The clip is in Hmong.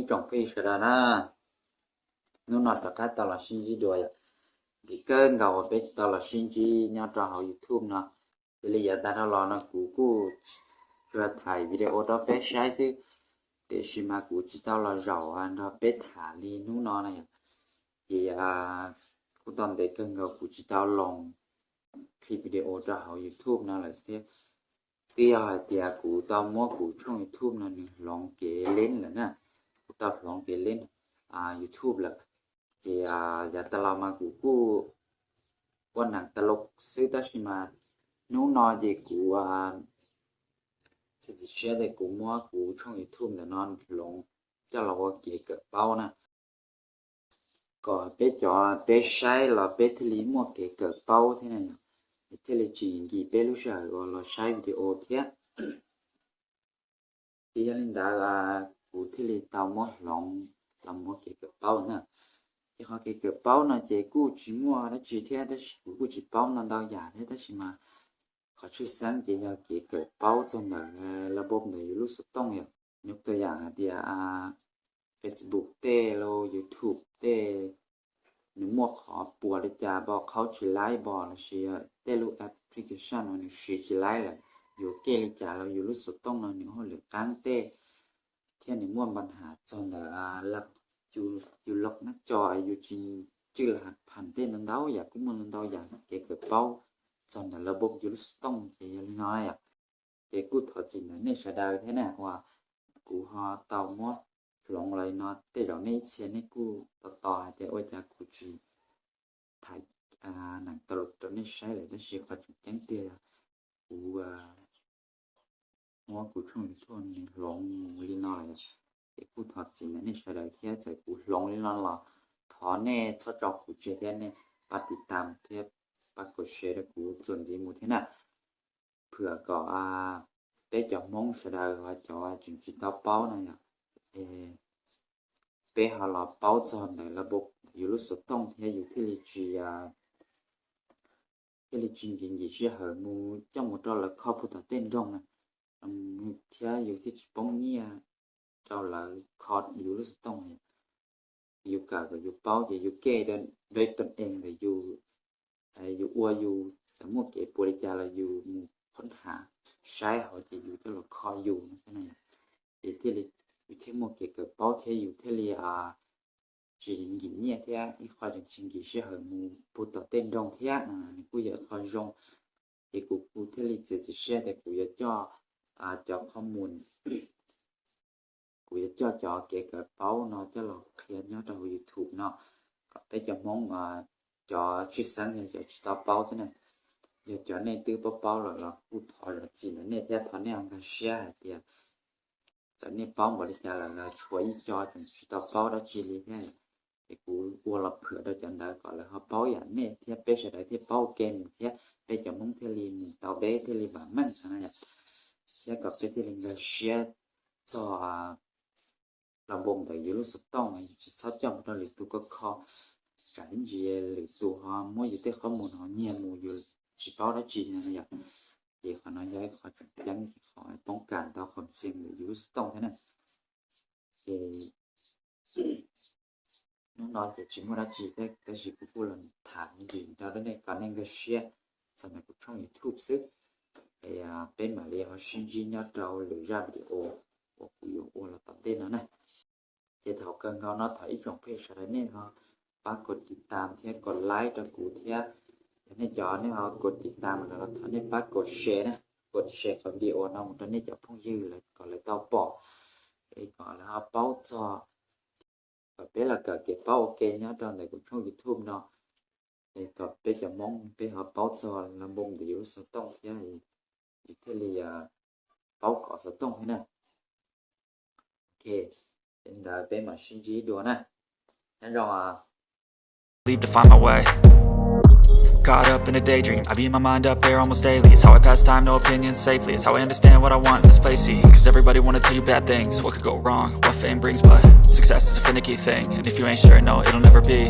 Ib tsoom phooj ywg sawv daws na, hnub no rov qab tau los sib ntsib dua yom. Ntev kawg nkaus uas peb tsis tau los sib ntsib nyob rau hauv YouTube no. Yog li yav tag dhau los no kuv kuj tsuas tham video rau peb saib xwb, tiam sis mas kuv tsis tau los zaum nrog peb tham li hnub no na yom. Ces kuj tau ntev kawg nkaus kuv tsis tau los clip video rau hauv YouTube no lawm thiab. Twb yog hais tias kuv tau muab kuv tshooj YouTube no nws hloov kev leb lawm na, kuv tau hloov kev leb YouTube lawm. Ces yav tas los mas kuv kuj ua neeg tas los xwb, tab sis mas hnub no ces kuv txiav txim siab tias kuv muab kuv tshooj YouTube ntawm no hloov coj los ua kev kawm paub na, kom peb cov peb saib los peb thiaj li muaj kev kawm paub thiab na yom, thiaj li tsis nkim peb lub sij hawm uas los saib video thiab. Ces yog li ntawd kuv thiaj li tau muab hloov los ua kev kawm paub na. Ces qhov kev kawm paub no ces kuj tsis muaj dab tsi thiab, tab sis kuv kuj tsis paub ntau ntau yam thiab, tab sis mas qhov tshwj xeeb ces yog kev kawm paub txog ntawm lab npob ntawm yus lub xov tooj yom. Yog tus yam hais tias Facebook tej los YouTube tej, nws muaj qhov puas li cas, npo qhaub tsis laib npo los sis tej lub application uas nws siv tsis laib lawm, yuav kev li cas los yus lub xov tooj no nws hauj lwm qeeb tej, thiab nws muaj npa nham txog ntawm yus loj nab co, yus tsis cwj los pham tej ntau ntau yam, kuj muaj ntau ntau yam kev kawm paub txog ntawm lab npob yus lub xov tooj ces yog li no yom. Ces kuj thov txim ntawm nej sawv daws thiab na uas kuv ho tau muab hloov los li no, tej zaum nej ib txhia nej kuj tos tos hais tias ua cas kuv tsis tham neeg tas los rau nej saib lawm, tab sis qhov tseem ceeb tiag kuv muab kuv tshooj YouTube nws hloov mus li no lawm. Ces kuj thov txim ntawm nej sawv daws thiab, txawm kuv hloov li no los thov nej txhob tso kuv tseg thiab nej pab tiv tam thiab pab kom share rau kuv txuas ntxiv mus thiab na. Phwam kom peb cov Hmoob sawv daws cov tseem tsis tau paub no yom, peb ho los paub txog ntawm lab npob yus lub xov tooj thiab yus thiaj li tsis thiaj li tsis nkim nkim sij hawm mus coj mus rau lawv kho puag tom tej nroog na, thiab yus thiaj tsis poob nyiaj rau lawv kho yus lub xov tooj. Yus kawm kom yus paub ces yus kev rau ib tug ees ntawm yus, yus ua yus txawm muaj kev puas li cas los yus mus khoob ham saib hauv ces yus coj los kho yus no xwb na. Ces thiaj li yus thiaj muaj kev kawm paub thiab yus thiaj li tsis nkim nyiaj thiab ib qho tseem tsis nkim sij hawm mus puag tom tej nroog thiab, nws kuj yog ib qho zoo. Ces kuv kuv thiaj li txiav txim siab tias kuv yuav coj cov qhov mus, kuv yuav coj cov kev kawm paub no coj los qhia nyob rau hauv YouTube no kom peb cov Hmoob cov tshwj xeeb yog cov tsis tau paub thiab na, yog cov nej twb paub paub lawm los kuj thov zam txim ntawm nej thiab thov nej ho nkag siab hais tias txawm nej paub npaum li cas lawm los tshuav ib co tseem tsis tau paub dab tsi li thiab. Ces kuv ua los phwam rau cov ntawd kom lawv ho paub yam nej thiab peb sawv daws thiaj paub ua ke mus thiab peb cov Hmoob thiaj li mus tau deb thiaj li vam meej no yom. Thiab kom peb thiaj li nkag siab txog lab npob ntawm yus lub xov tooj, yus tsis txhob coj mus rau lwm tus kho kho, tsam ib ntsis lwm tus ho muab yus tej qhov mus no nyiag mus yus tsis paub dab tsi no yom. Ces qhov no yog ib qho tseem ceeb, qhov poob kam tau qhov txhia ntawm yus lub xov tooj thiab na. Ces hnub no ces tsis muaj dab tsi thiab, tab sis kuv kuj los tham me ntsis rau nej kom nej nkag siab txog ntawm kuv tshooj YouTube xwb. Es peb mam li ho sib ntsib nyob rau lwm zaj video uas kuv yuav ua los tom ntej no na. Ces thaum kawg nkaus no thov ib tsoom phooj ywg sawv daws nej ho pab kov tiv tam thiab kov like rau kuv thiab. Yog nej cov nej ho kov tiv tam lawm los thov nej pab kov share na, kov share qhov video no mus rau nej cov phooj ywg lawm kom lawv tau pom, es kom lawv ho paub txog, kom peb los kawm kev paub ua ke nyob rau ntawm kuv tshooj YouTube no. Es kom peb cov Hmoob peb ho paub txog lab npob ntawm yus lub xov tooj thiab, yus thiaj li paub kov xov tooj thiab na. Ok, li ntawd peb mam sib ntsib dua na. Nyob zoo. Leave to find my way. Caught up in a daydream. I beat my mind up there almost daily. It's how I pass time, no opinions safely. It's how I understand what I want in this place. See, cause everybody wanna tell you bad things. What could go wrong? What fame brings, but success is a finicky thing. And if you ain't sure, no, it'll never be.